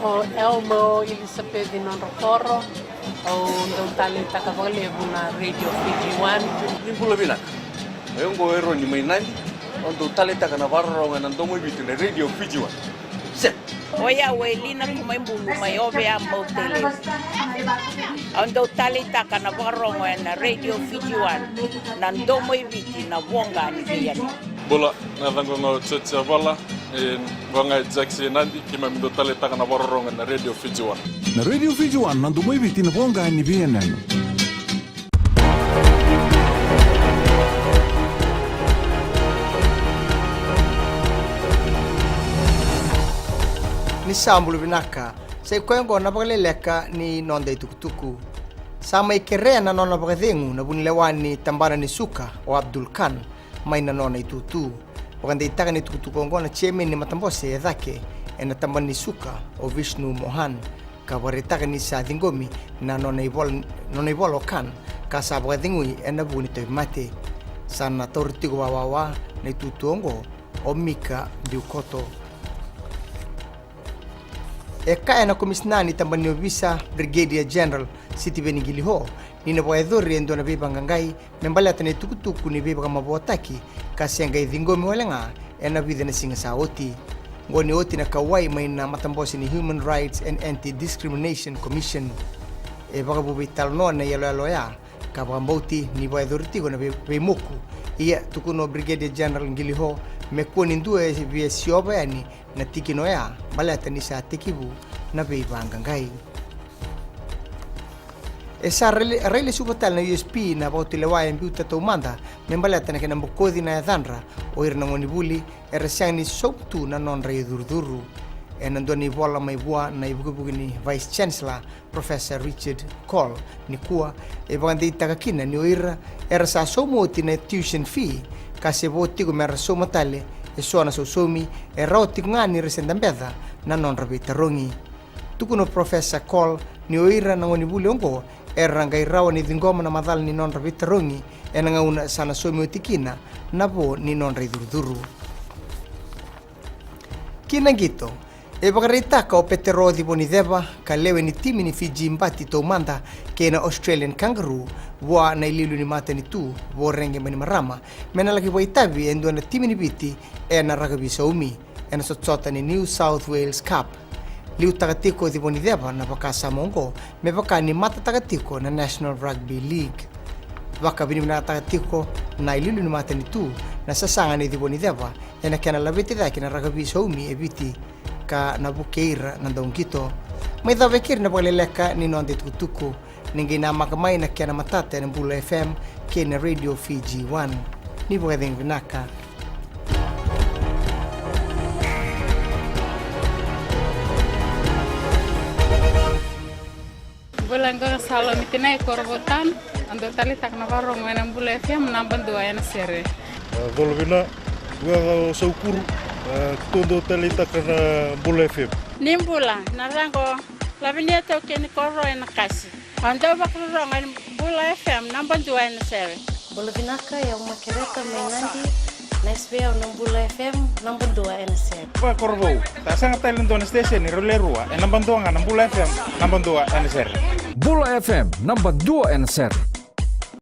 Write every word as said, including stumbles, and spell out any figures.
O Elmo Elisapeci Nodrokoro, au dau taleitaka vakalevu na Radio Fiji One. Ni bula vinaka. O yau oqo o Eroni mai Nadi, au dau taleitaka na vakarorogo ena domo i Viti na Radio Fiji One. Set. O yau o Elina Kumaibulu mai Ovea, Mautalevu. Au dau taleitaka na vakarorogo ena Radio Fiji One, na domo i Viti, na voqa ni veiyanuyanu. Bula, na yacaqu ga o Church Avala, e, vaka ga e Jackson Nadi, keimami dau taleitaka na vakarorogo ena Radio Fiji One. Na Radio Fiji One, na domo i Viti, na voqa ni veiyanuyanu. Ni sa bula vinaka, sa i koya oqo na vakaleleka ni noda itukutuku. Sa mai kerea na nona vakacegu na vunilewa ni tabana ni suka o Abdul Khan mai na nona itutu. Vakadeitaka na itukutuku oqo na chairman ni matabose e cake ena tabana ni suka o Vishnu Mohan, ka vakaraitaka ni sa ciqomi na nona ivola, nona ivola o Khan, ka sa vakacegui ena vuku ni tauvimate. Sa na taura tiko vakawawa na itutu oqo o Mika Biukoto. E kaya na komisina ni tabana ni ovisa, Brigadier General Sitiveni Qiliho, ni na vakayacori e dua na veivaqaqai me baleta na itukutuku ni veivakamavoataki ka se qai ciqomi wale ga ena vica na siga sa oti. Oqo ni oti na kauwai mai na matabose ni Human Rights and Anti-Discrimination Commission. E vakavu veitalanoa na iyaloyalo oya ka vakabauti ni vakayacori tiko na vei-, veimoku. Ia tukuna o Brigadier General Qiliho me kua ni dua e via siova yani na tikina oya baleta ni sa tekivu na veivaqaqai. E sa rai le-, rai lesuva tale na U S P na vakatulewa e biuta taumada me baleta na kena bokoci na yacadra o ira na gonevuli era sega ni sauma tu na nodra icurucuru. Ena dua na ivola mai vua na ivukevuke ni Vice Chancellor, Professor Richard Cole, nikua, e vakadeitaka kina ni o ira era sa sauma oti na tuition fee ka se vo tiko me ra sauma tale e so na sausaumi, e rawa tiko ga ni ra se dabeca na nodra veitarogi. Tukuna o Professor Cole ni o ira na gonevuli oqo era qai rawa ni ciqoma na macala ni nodra veitarogi ena gauna sa na saumi oti kina na vo ni nodra icurucuru. Ki na qito, e vakaraitaka o Petero Civoniceva ka lewe ni timi ni Fiji Bati taumada kei na Australian Kangaroo vua na iliuliu ni matanitu Voreqe Bainimarama me na laki vakaitavi e dua na timi ni Viti ena rakavi saumi ena sotasota ni New South Wales Cup. Liutaka tiko o Civoniceva na vakasama oqo me vaka ni matataka tiko na National Rugby League. Vakavinavinakataka tiko na iliuliu ni matanitu na sasaga nei Civoniceva ena kena laveti cake na rakavi saumi e Viti ka na vukei ira na dauqito. Mai cava e keri na vakaleleka ni noda itukutuku. Ni qai namaka mai na kena matata ena Bula F M kei na Radio Fiji One. Ni vakacegu vinaka. Bula, qo na Salomi Tinai, Korovou Town. Au dau taleitaka na vakarorogo ena Bula F M, naba dua ena sere. A, colo vina, vua o Saukuru, a, tou dau taleitaka na Bula F M. Ni bula, na yacaqu o Lavinia Taukei ni Koro ena Kasi. Au dau vakarorogo ena Bula F M, naba dua ena sere. Bula vinaka, o yau Makereta mai Nadi, na S V O na Bula F M, naba dua ena sere. Vakakorovou, sa sega tale na dua na station, rau le rua, e naba dua ga na Bula F M, naba dua ena sere. Bula F M, naba dua ena sere.